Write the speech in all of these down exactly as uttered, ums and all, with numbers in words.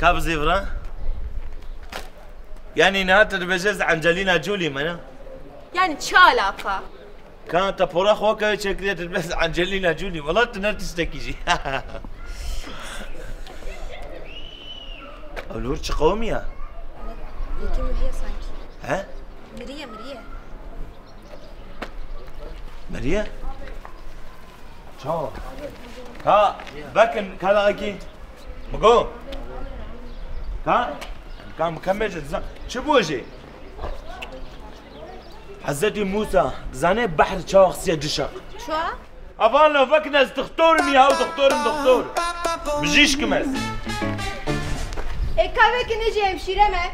Ka bi zêvran? Yani niha tu dibêje ez Angelina Jolie me ne? Yani çi alaka? Ka te pora xwe ke çekiriye tu dibêje Angelina Jolie. Wala tu ne tiştekî jî. Ew li wir çi qewimiya? Yekî miriye sanki. He? Miriye, miriye. Meriye? Çawa? Ka, vekin, ka da ki. Bigo. Ka? Ka mükemmel dizan. Çi bu jê? Hezretî Musa, dizane behr çawa xistiye dişeq. Çawa? Avan lo vekin ez doktor im ya, doktor im, doktor. Bijîşk im ez. Ê ka vekin, ez jî hemşîre me.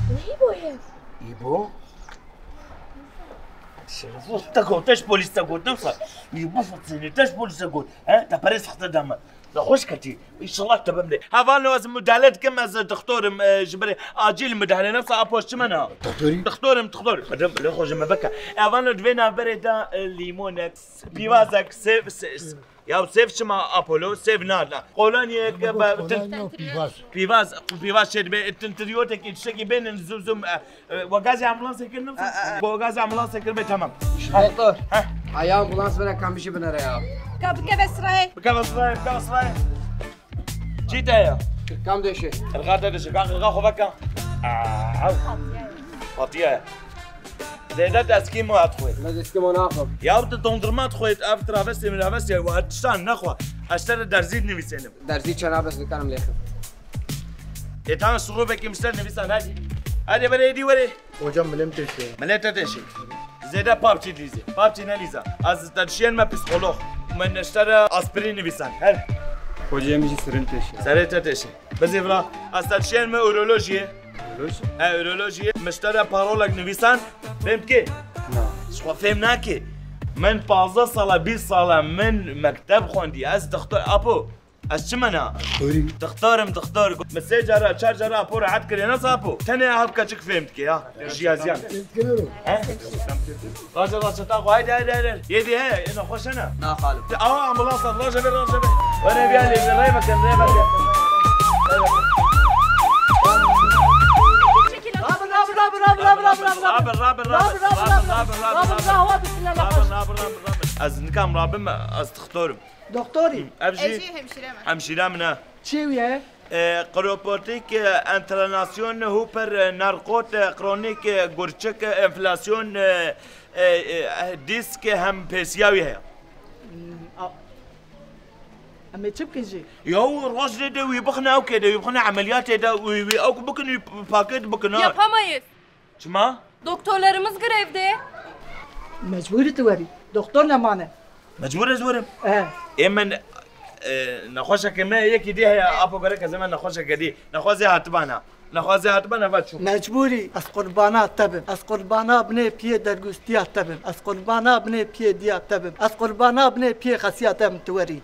Neyî bo ye? Îbo? Şerefo, te got, te ji polîs te got, ne wisa? Îbo, te ji polîs te got. He? Te perê sexte da me. Nexweş ketî. Înşallah te bimrê. Hevalno, ez mudahale dikim, ez doktor im, e, ji ber acîl mudahale, ne wisa, apo, çi me na? Doktorî? Doktor im, doktor. Pardon, lê xwe ji me veke. Hevalno, di vê navberê de, e, lîmonek, pîvazek, sêv, se-, se-, ya sêv çima, apo, lo, sêv na, na. Kolonyek, e, be-, Kolonyo, pîvaz. Pîvaz, pîvaz çê dibe, e, tintiryotekî, tiştekî bênin, zû, zû, e, E, we gazê ambulansê kir, ne? E, e, e. We gazê ambulansê kir be, tamam. Doktor. Heh. Aya ambulans bine, kam bişî binere ya. Ka bikeve sirayê. Bikeve sirayê, bikeve sirayê. Çi te ya? Kam deşe? Qirxa te deşe, ka qirxa xwe veke. Aa, hatiye. Zêde te eskîmo hat xwe. Me eskîmo naxwe. Ya tu dondurma xwe, ev travesti, miravesti, we tiştan nexwe. Ez te re derzî nivîsênim. Derzî çena bes dikarim lêxim. E, tamam, suxu vekî mişter nivîsan, hadi. Hadi, were, êdî were. Hocam, milê min têşe. Milê te têşe. Zêde PUBG dilîzê. PUBG nelîza. Ez te dişiyên me psîkolog. Min mişter aspirîn nivîsan. Her. Hocam, jî sirin têşe. Serê te têşe. Bizê vira. Ez te dişiyên me urolojiyê. Uroloji? He, urolojiyê. Mişter parolek nivîsan. Fêm dikê? Na. Ji xwe fêm nake. Min pazdeh sala, bîst sala min mekteb xwendî. Ez dixtor, apo. Ez çi me na? Doktorî. Doktor im, doktor. Me sê cara, çar cara apo rehet kiriye, ne wisa apo? Tenê ev keçik fêm dike ya. Jiyaziyan. Fêm dike ne? He? Raja, raja, ta xwe, haydi, haydi, haydi. Yedi he, ena xweş e ne? Na xalim. Te, awa ambulans at, raja ver, raja ver. Wene biya lê, rey mekin, rey mekin. Rabin, rabin, rabin, rabin, rabin, rabin, rabin. Rabin, rabin, rabin, rabin, rabin, rabin, rabin, rabin. Rabin, rabin, rabin, rabin, rabin. Ez nikam rabim, ez doktor im. Doktorî. Ev jî. Ez jî hemşîre me. Hemşîre min e. Çi wî ye? E, chiropractic, e, internasyon, huper, e, narkot, e, kronik, e, gurçik, e, enflasyon, e, e, e, disk, e, hem pêsiya wî heye. Hmm, a-, em ê çi bikin jî? Ya rojnê de wî bixine ewkê de, wî bixine emeliyatê de, wî, wî ewk bikin, wî paket bikin, ha. Yapamayız. Çima? Doktorlarımız grevde. Mecbûrî tu werî. Doktor nemane. Mecbûr ez werim. E. Ê min, e, nexweşeke me yekî dî heye, apo gerek ez ê me nexweşeke dî. Nexwazê hatibana. Nexwazê hatibana va çû. Mecbûrî. Ez qurbana te bim. Ez qurbana binê piyê dergûstiya te bim. Ez qurbana binê piyê diya te bim. Ez qurbana binê piyê xesiya te bim tu werî.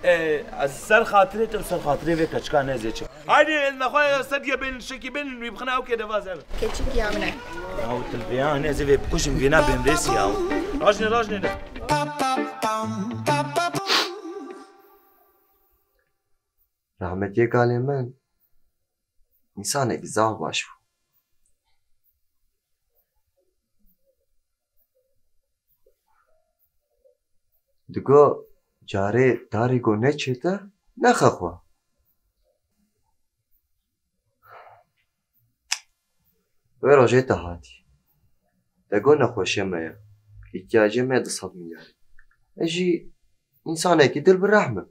E, ez ser xatirê te û ser xatirê vê keçika nezê çi. Haydi, ez nexwe sediye bên, şekî bên, wî bixine ewkê de vaze. Keçik ya min e. Ya, tu vêya, ne, ez ê vê bikujim, vêna bêm rêsî ya. Rajne, rajne de. Rahmetiyê kalê min, însanekî zaf baş bû. Digo, carê tarî ku neçête, nexe xwe. Wê rojê te hatî. Te got nexweşiya me ye. Îhtiyacê me ye du sed milyarî. Ez jî însanekî dil bi rehm im.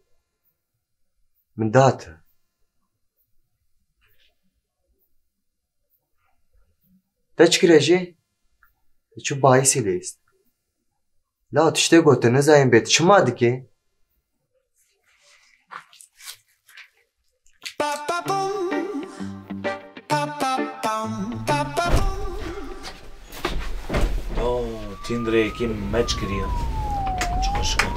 Min da te. Te çi kire jê? Te çi bayîsî lê îst? La tiştê ku tu nizayîn bê, tu çima dikê? Oh, tîndreyekî meç kiriye. Çi xweş e.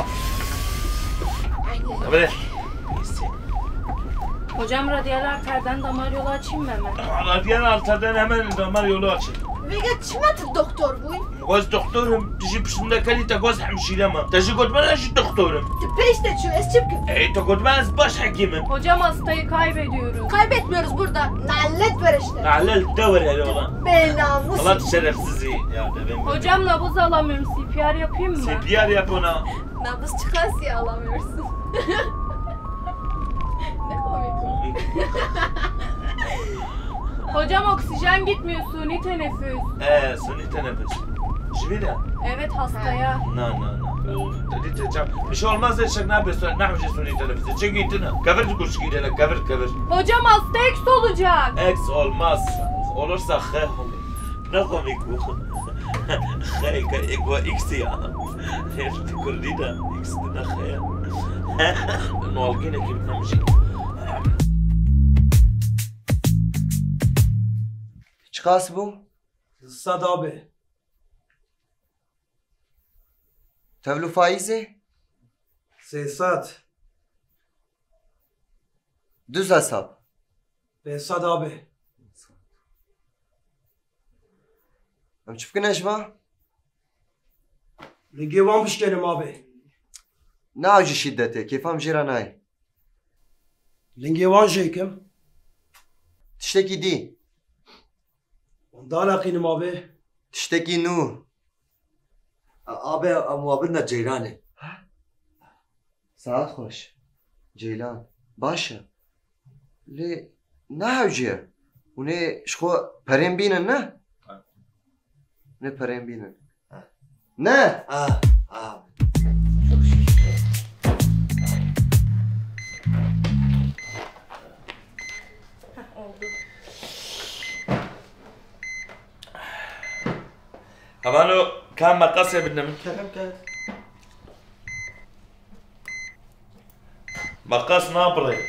Hocam, radyal arterden damar yolu açayım mı hemen? Radyal arterden hemen damar yolu açın. Vêga çima tu doktor bûyî? Ez doktorum, tu jî piştinde kerî te goz hemşîre me. Te jî got min ez jî doktorum. Tu pêş te çû, ez çi bikim? Ey, te got min ez baş hekîm im. Hocam, hastayı kaybediyoruz. Kaybetmiyoruz burada. Nalet ver işte. Nalet de ver hele ola. Bênamûs. Allah, tu şerefsiz î. Ya, devê min. Hocam, nabız alamıyorum. C P R yapayım mı? C P R yap ona. Nabız çıkarsa alamıyorsun. Ne komik. Komik. Hocam, oksijen gitmiyor, suni teneffüs. Ee, suni teneffüs. Ji vî de? Evet, hastaya. Na, na, na. Dedi te çap. Bir şey olmaz, eşek ne yapıyorsun? Ne yapacağız suni teneffüsü? Çek gittin ha. Kevir kurşuk ilerle, kevir, kevir. Hocam, hasta eks olacak. Eks olmaz. Olursa he olur. Ne komik bu. Xeyka ego X ya. Her Kurdî de X de ne xeya. Nolgîne kim nemşî. Çiqas bû? Sed abi. Tevlû faîzê? Sê sed. Düz hesap. Pênc sed abi. Em çi bikin ji va? Lingê wan bişkênim abi. Ne acı şiddete, kêfam jê re nayê. Lingê wan jêkim. Tiştekî dî. Wan daleqînim abi. Tiştekî nû. Abi, em wa bidine ceyranê. Saet xweş. Ceylan. Baş e. Lê ne hewce ye. Hûn ê ji xwe perên bînin, ne? Hûn ê perên bînin. Ha. Ne? Ha, ha. Heh, oldu. Hevano, ka meqasê bidine min. Kerem ket. Meqas napire.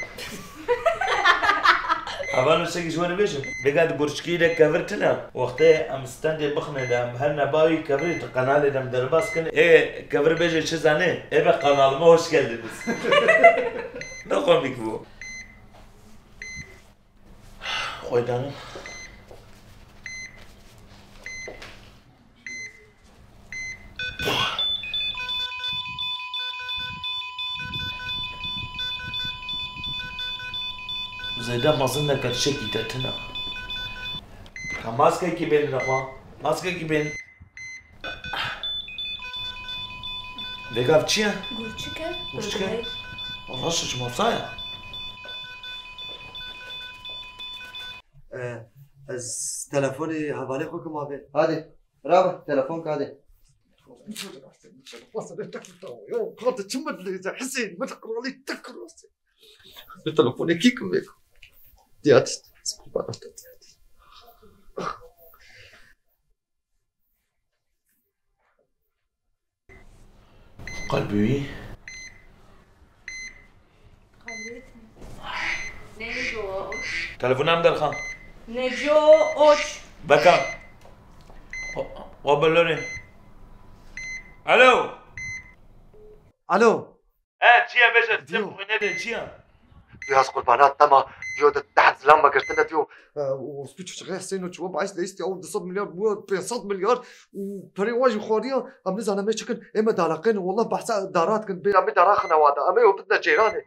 Hevano, çekî ji we re bêjim. Vêga di gurçikî de kevir tune. Wextê em stendê bixine de, em her nebawî kevirê di qenalê de em derbas kin. Ê, kevir bêje çi zanê? Ê be, kanalıma hoş geldiniz. Ne komik bu. Xwedana. Zêde mezin neke, tiştekî te tune. Ka maskekî bên li xwe. Maskekî bên. Vêgav çi ye? Gurçik e. Gurçik e? Gurçik. Allah şaşmasa ya. E, ez telefonê hevalê xwe kim abi. Hadi, rabe, telefon kade. Yo, kardeşim, ben de Hüseyin, ben de krali tek kralsın. Bir telefonê kî kim vêk? Diyat. Qelbî wî. Telefona min derxan. Neco oç. Beka. O, o belorê. Alo. Alo. E, çi ye bêje, Diyo. Tim xwînê de çi ye? Diyo, ez qurbana te ma, diyo, di deh zilam me girtine, diyo. E, û spî çûçixê Hüseyin û çiwa baş de istiya û du sed milyar bû, pênc sed milyar û perê wa jî xwariya, em nizanin em ê çikin, ê me dalaqên, wallah behsa dara dikin, bê em ê dara xine wa da, em ê û bidine ceyranê.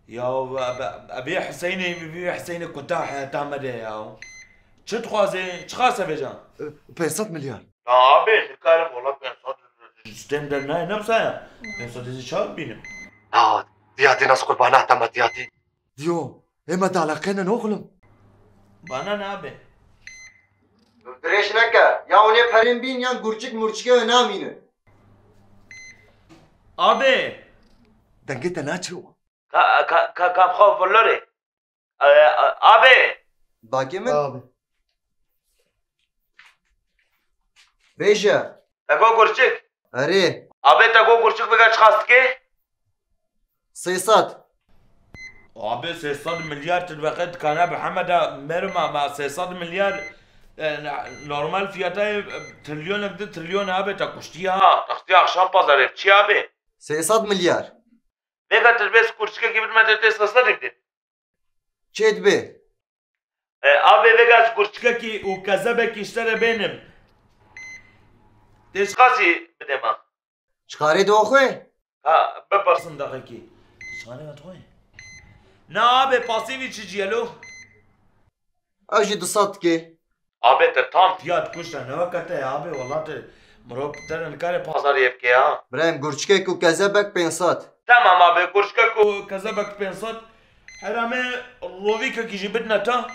Ya, e, e, ebê Hüseyinê, ebê Hüseyinê kuta heyata me de ya. Çi dixwazê, çiqas e vêcan? E, pênc sed milyar. Na abi, nikarim, wala pênc sed. Stêm dernayê, ne wisa ya? Pênc sed ez çawa bînim? Ha, diyatê nas qurbana te me diyatê. Diyo, ê me dalaqênin oxlim. Bana ne abi? Dirêj neke, ya hûn ê perên bîn yan gurçik murçikê wê namînin. Abi! Dengê te naçe wa. Ka, ka, ka, ka xwe villorê. E, e, abi! Bakê min? Abi. Bêje. Te got gurçik? Erê. Abi, te got gurçik vêga çiqas dike? Sê sed. Abi, sê sed milyar tu veqe dikana bi heme de merima, ma sê sed milyar E, na-, normal fiyata, e, trilyonek di trilyon abi, te kuştiye ha. Taxtiye akşam pazarê, çi abi? Sê sed milyar. Vêga tu dibê kurçikekî bidime te tê sê sed bidî. Çê dibê? E, abi vêga ez kurçikekî û kezebekî ji te re bênim. Tê çiqasî bidê me? Çiqarê di xwe? Ha, bipirsin daqekî. Çiqarê me dixwe? Na abi, pasîvî çi ciyelo? Ew jî du sed dike. Abi te tam tiya dikuşte, ne weke te ya abi, wela te mirov te re nikare pazariyê bike ya. Birayim, gurçikek û kezebek pênc sed. Tamam abi, gurçikek û kezebek pênc sed. Herame rovîkekî jî bidine ta.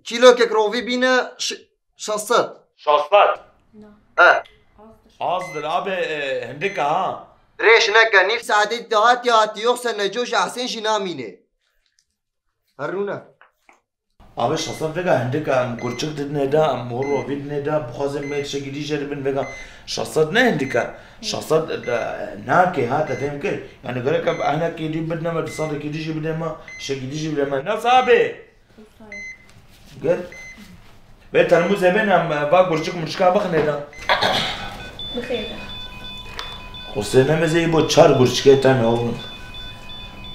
Kîlokek rovî bîne ş-, şeş sed. Şeş sed? Na. E. Azdir. Azdir abi, e, hindika ha. Dirêj neke, nîv saetê dahatiye hatî, yoksa Neco ji Hesên jî namîne. Herûne. Abi şeş sed vêga hindika, em gurçik didinê de, em hûr rovî dinê de, bixwazin me tiştekî dî jê dibin vêga şeş sed ne hindika. Şeş sed de nake ha, te fêm kir. Yani gerek em ehnekî dî bidine me, du sedekî dî jî bidê me, tiştekî dî jî bidê me. Nasıl abi? Gel. Vê termûzê bên em, e, va gurçik murçika bixinê de. Bixêr de. Xwesê nemêzeyî bo çar gurçikê tene oğlum.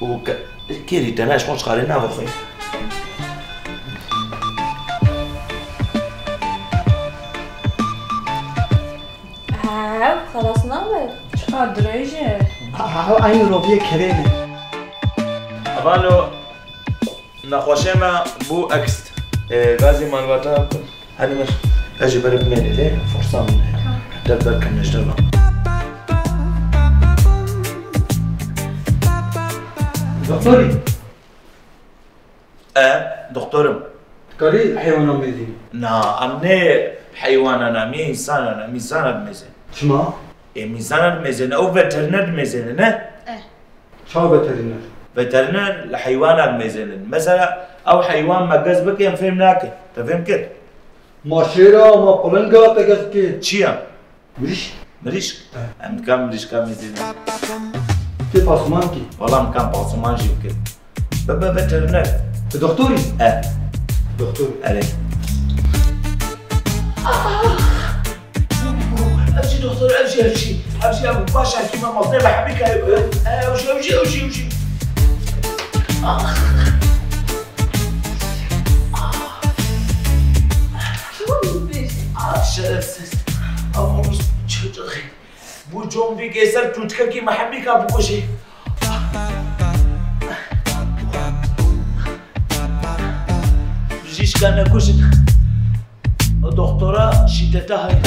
Û ke-, kêrî tene ji xwe çiqarê navê xwe. Ew, xelas nabe. Çiqas dirêj e. Ew eynî roviyê kerê ne. Avano. Nexweşê me bû ekst. Ê, gazî malbata bikim. Hadi mir. Ez jî ber bimênê lê, forsa min heye. Heta ber kem nejdar bam. Doktorî? E, doktorim. Dikarî heywana mêzî? Na, em ne heywana ne, em yê însana ne, em însana dimêzin. Çima? Ê, mîzana dimêzêne, ew veteriner dimêzêne, ne? Eh. Ça veteriner? Veteriner li heywana dimêzênin. Mesela, ew heywan me gez bike, em fêm nakin. Te fêm kir? Ma şêra, ma pilinga te gez bike. Çi ya? Mirîşk. Mirîşk? Eh. Em dikan mirîşka mêzêne. Tê pasuman kî? Wala em dikan pasuman jî bikin. Bebe veteriner. Tu doktor î? E. Doktor. Erê. Ah! Ev jî doktor, ev jî, ev jî. Ev jî, ev baş hekîm e, mazlê me hemî kayê. Ew jî, ew jî, ew jî, ew jî. Ah! Ah! Ah, şerefsiz. Ama orospu çocuğu. Bu John Wick êser tûçkekî me hemîka bikujê. Bijîşka nekujin. O doktora şîdete hayır.